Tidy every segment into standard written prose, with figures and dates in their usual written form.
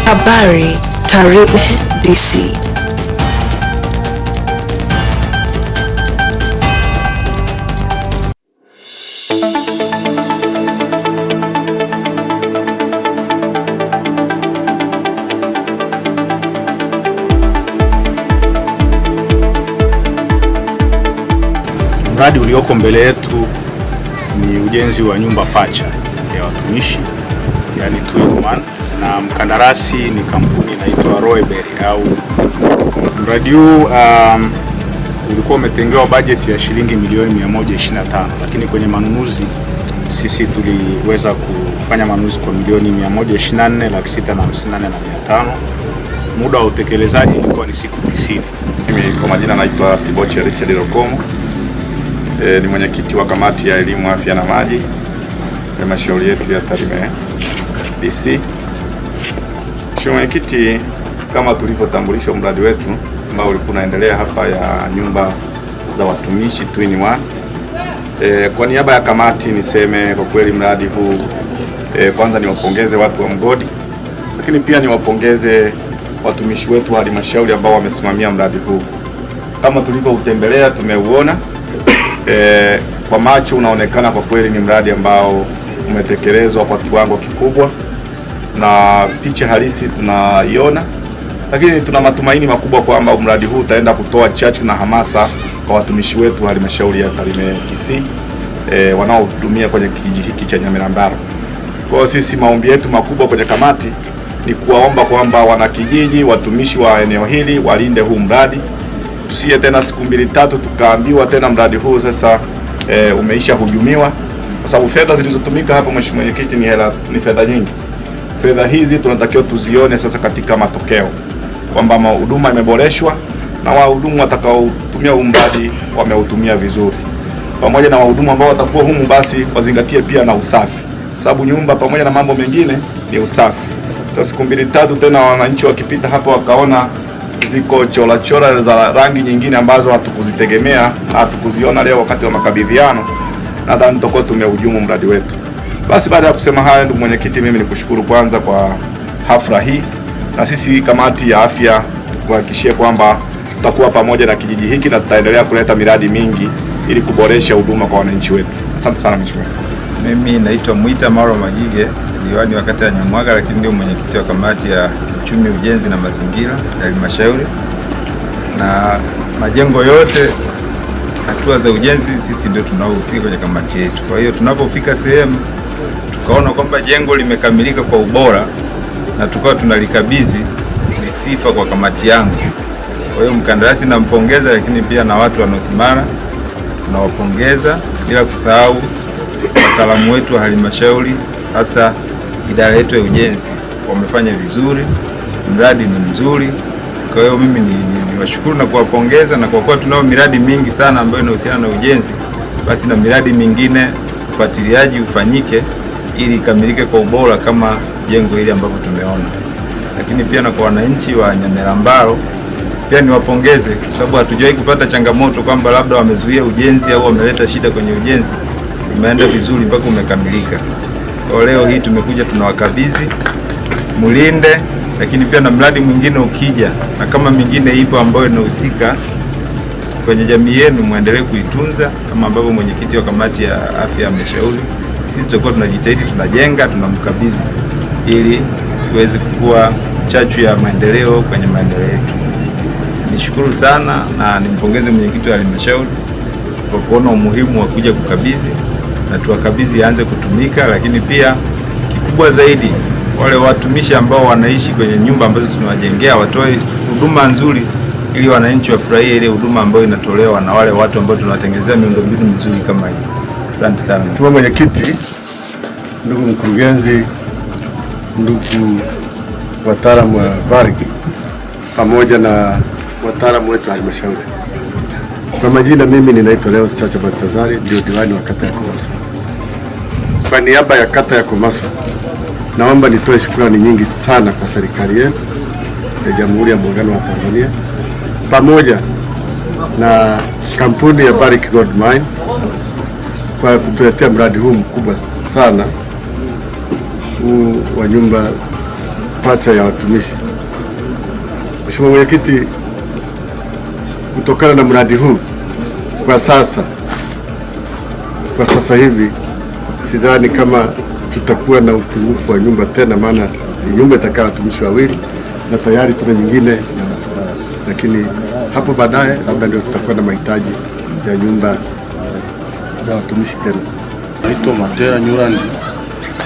Habari, Tarime DC. Mradi ulioko mbele yetu ni ujenzi wa nyumba pacha ya watumishi, yani two in one, na mkandarasi ni kampuni inaitwa Roebury au. Mradi huu ulikuwa umetengewa bajeti ya shilingi milioni 125, lakini kwenye manunuzi sisi tuliweza kufanya manunuzi kwa milioni 124 laki sita na hamsini na nne na mia tano. Muda wa utekelezaji ulikuwa ni siku 90. Mimi kwa majina naitwa Tiboche Richard Rokomo. Ni mwenyekiti wa kamati ya elimu, afya na maji halmashauri yetu ya Tarime DC. Mheshimiwa Mwenyekiti, kama tulivyotambulishwa mradi wetu ambao ulikuwa unaendelea hapa ya nyumba za watumishi two in one. Kwa niaba ya kamati niseme kwa kweli mradi huu, kwanza niwapongeze watu wa mgodi, lakini pia niwapongeze watumishi wetu wa halmashauri ambao wamesimamia mradi huu. Kama tulivyoutembelea tumeuona, kwa macho unaonekana kwa kweli ni mradi ambao umetekelezwa kwa kiwango kikubwa na picha halisi tunaiona, lakini tuna matumaini makubwa kwamba mradi huu utaenda kutoa chachu na hamasa kwa watumishi wetu wa halmashauri ya Tarime DC, wanaohudumia kwenye kijiji hiki cha Nyamirambaru. Kwa hiyo sisi maombi yetu makubwa kwenye kamati ni kuwaomba kwamba wanakijiji, watumishi wa eneo hili walinde huu mradi, tusije tena siku mbili tatu tukaambiwa tena mradi huu sasa umeisha hujumiwa, kwa sababu fedha zilizotumika hapa, Mheshimiwa Mwenyekiti, ni fedha nyingi. Fedha hizi tunatakiwa tuzione sasa katika matokeo kwamba huduma imeboreshwa na wahudumu watakaotumia huu mradi wameutumia vizuri, pamoja na wahudumu ambao watakuwa humu basi wazingatie pia na usafi, sababu nyumba pamoja na mambo mengine ni usafi. Sasa siku mbili tatu tena wananchi wakipita hapa wakaona ziko chora chora za rangi nyingine ambazo hatukuzitegemea, hatukuziona leo wakati wa makabidhiano, nadhani tutakuwa tumehujumu mradi wetu. Basi baada ya kusema haya, ndugu mwenyekiti, mimi nikushukuru kwanza kwa hafla hii, na sisi kamati ya afya tukuhakikishie kwamba tutakuwa pamoja na kijiji hiki na tutaendelea kuleta miradi mingi ili kuboresha huduma kwa wananchi wetu. Asante sana mheshimiwa. Mimi naitwa Mwita Maro Magige, diwani wa kata ya Nyamwaga, lakini ndio mwenyekiti wa kamati ya uchumi, ujenzi na mazingira ya halmashauri. Na majengo yote, hatua za ujenzi, sisi ndio tunaohusika kwenye kamati yetu. Kwa hiyo tunapofika sehemu tukaona kwamba jengo limekamilika kwa ubora na tukawa tunalikabidhi, ni sifa kwa kamati yangu. Kwa hiyo mkandarasi nampongeza, lakini pia na watu wa North Mara tunawapongeza, bila kusahau wataalamu wetu wa halmashauri, hasa idara yetu ya ujenzi, wamefanya vizuri, mradi ni mzuri. Kwa hiyo mimi ni washukuru na kuwapongeza, na kwa kuwa tunao miradi mingi sana ambayo inahusiana na ujenzi, basi na miradi mingine ufuatiliaji ufanyike ili ikamilike kwa ubora kama jengo hili ambavyo tumeona. Lakini pia na kwa wananchi wa Nyamirambaru pia niwapongeze kwa sababu hatujawahi kupata changamoto kwamba labda wamezuia ujenzi au wameleta shida kwenye ujenzi. Umeenda vizuri mpaka umekamilika. Kwa leo hii tumekuja tunawakabidhi, mulinde, lakini pia na mradi mwingine ukija, na kama mingine ipo ambayo inahusika kwenye jamii yenu, muendelee kuitunza kama ambavyo mwenyekiti wa kamati ya afya ameshauri. Sisi tutakuwa tunajitahidi, tunajenga, tunamkabidhi ili iweze kuwa chachu ya maendeleo kwenye maendeleo yetu. Nishukuru sana na nimpongeze mwenyekiti wa halmashauri kwa kuona umuhimu wa kuja kukabidhi na tuwakabidhi aanze kutumika, lakini pia kikubwa zaidi wale watumishi ambao wanaishi kwenye nyumba ambazo tunawajengea watoe huduma nzuri ili wananchi wafurahie ile huduma ambayo inatolewa na wale watu ambao tunawatengenezea miundombinu mizuri kama hii. Asante sana. Mheshimiwa Mwenyekiti, ndugu mkurugenzi, ndugu wataalamu wa Barrick pamoja na wataalamu wetu wa halmashauri. Kwa majina mimi ninaitwa Leo Chacha Baltazari, ndio diwani wa kata ya Komaso. Kwa niaba ya kata ya Komaso naomba nitoe shukrani nyingi sana kwa serikali yetu ya Jamhuri ya Muungano wa Tanzania pamoja na kampuni ya Barrick Gold Mine kwa kutuletea mradi huu mkubwa sana huu wa nyumba pacha ya watumishi. Mheshimiwa Mwenyekiti, kutokana na mradi huu kwa sasa hivi sidhani kama tutakuwa na upungufu wa nyumba tena, maana ni nyumba itakaa watumishi wawili na tayari tuna nyingine ya, lakini hapo baadaye labda ndio tutakuwa na mahitaji ya nyumba za watumishi tena. Naitwa Matera Nyurandi,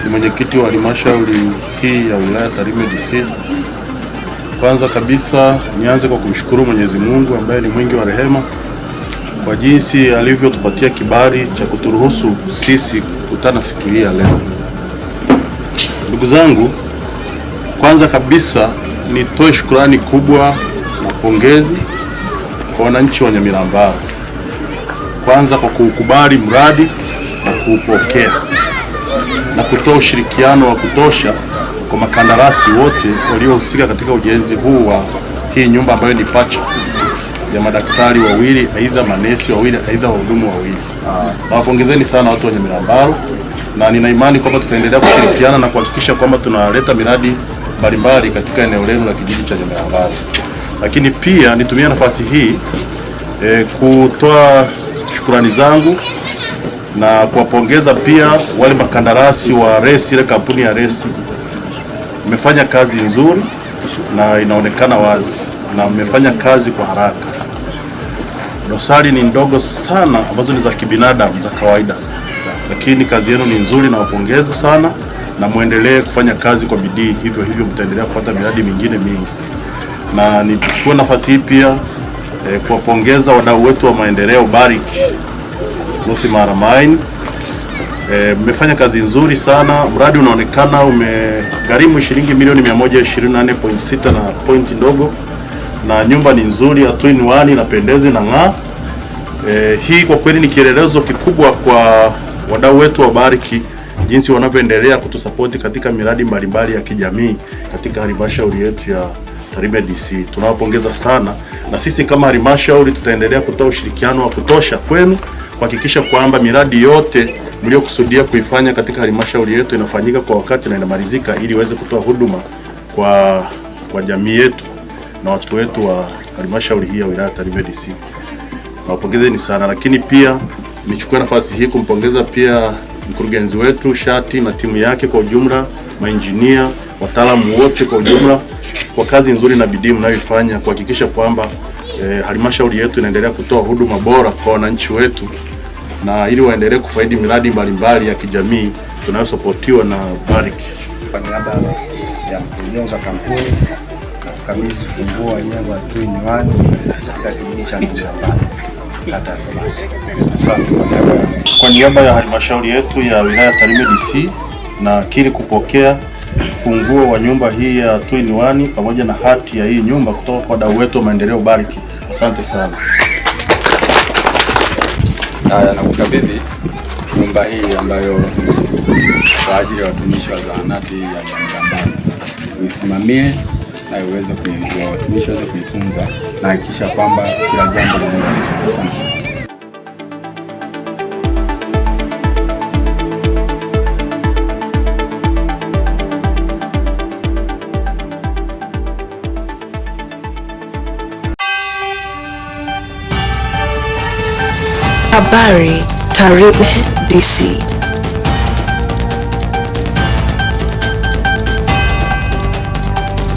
ni mwenyekiti wa halmashauri hii ya wilaya Tarime DC. Kwanza kabisa nianze kwa kumshukuru Mwenyezi Mungu ambaye ni mwingi wa rehema kwa jinsi alivyotupatia kibali cha kuturuhusu sisi kukutana siku hii ya leo. Ndugu zangu, kwanza kabisa nitoe shukrani kubwa na pongezi kwa wananchi wa Nyamilambaro, kwanza kwa kuukubali mradi na kuupokea na kutoa ushirikiano wa kutosha kwa makandarasi wote waliohusika katika ujenzi huu wa hii nyumba ambayo ni pacha ya madaktari wawili, aidha manesi wawili, aidha wahudumu wawili. Nawapongezeni sana watu wa Nyamilambaro, na nina imani kwamba tutaendelea kushirikiana na kuhakikisha kwamba tunaleta miradi mbalimbali katika eneo lenu la kijiji cha Nyamilambaro. Lakini pia nitumie nafasi hii kutoa shukurani zangu na kuwapongeza pia wale makandarasi wa Resi, ile kampuni ya Resi. Mmefanya kazi nzuri na inaonekana wazi na mmefanya kazi kwa haraka. Dosari ni ndogo sana ambazo ni za kibinadamu za kawaida, lakini kazi yenu ni nzuri, nawapongeza sana na muendelee kufanya kazi kwa bidii hivyo hivyo, mtaendelea kupata miradi mingine mingi. Na nichukue nafasi hii pia kuwapongeza wadau wetu wa maendeleo Barrick North Mara Mine. Mmefanya kazi nzuri sana. Mradi unaonekana umegharimu shilingi milioni 124.6 na pointi ndogo, na nyumba ni nzuri ya two in one, inapendeza na ng'aa. Hii kwa kweli ni kielelezo kikubwa kwa wadau wetu wa Barrick jinsi wanavyoendelea kutusapoti katika miradi mbalimbali ya kijamii katika halmashauri yetu ya Tarime DC. Tunawapongeza sana, na sisi kama halmashauri tutaendelea kutoa ushirikiano wa kutosha kwenu kuhakikisha kwamba miradi yote mliokusudia kuifanya katika halmashauri yetu inafanyika kwa wakati na inamalizika ili iweze kutoa huduma kwa jamii yetu na watu wetu wa halmashauri hii ya wilaya Tarime DC. Nawapongezeni sana, lakini pia nichukue nafasi hii kumpongeza pia mkurugenzi wetu Shati na timu yake kwa ujumla, mainjinia, wataalamu wote kwa ujumla kwa kazi nzuri na bidii mnayoifanya kuhakikisha kwamba halmashauri yetu inaendelea kutoa huduma bora kwa wananchi wetu na ili waendelee kufaidi miradi mbalimbali ya kijamii tunayosapotiwa na Barrick. Kwa niaba ya mkurugenzi wa kampuni na kukabidhi funguo wa jengo la two in one katika kijiji cha Nyamilambaro, kata ya Tomaso. Asante. Kwa niaba ya halmashauri yetu ya wilaya Tarime DC nakiri kupokea funguo wa nyumba hii ya two in one pamoja na hati ya hii nyumba kutoka kwa wadau wetu wa maendeleo Barrick. Asante sana. Haya, nakukabidhi nyumba hii ambayo kwa ajili ya watumishi wa zahanati ya Nyamilambaro, uisimamie na uweze watumishi waweze kuitunza na hakikisha kwamba kila jambo linaenda vizuri. Asante sana. Habari Tarime DC.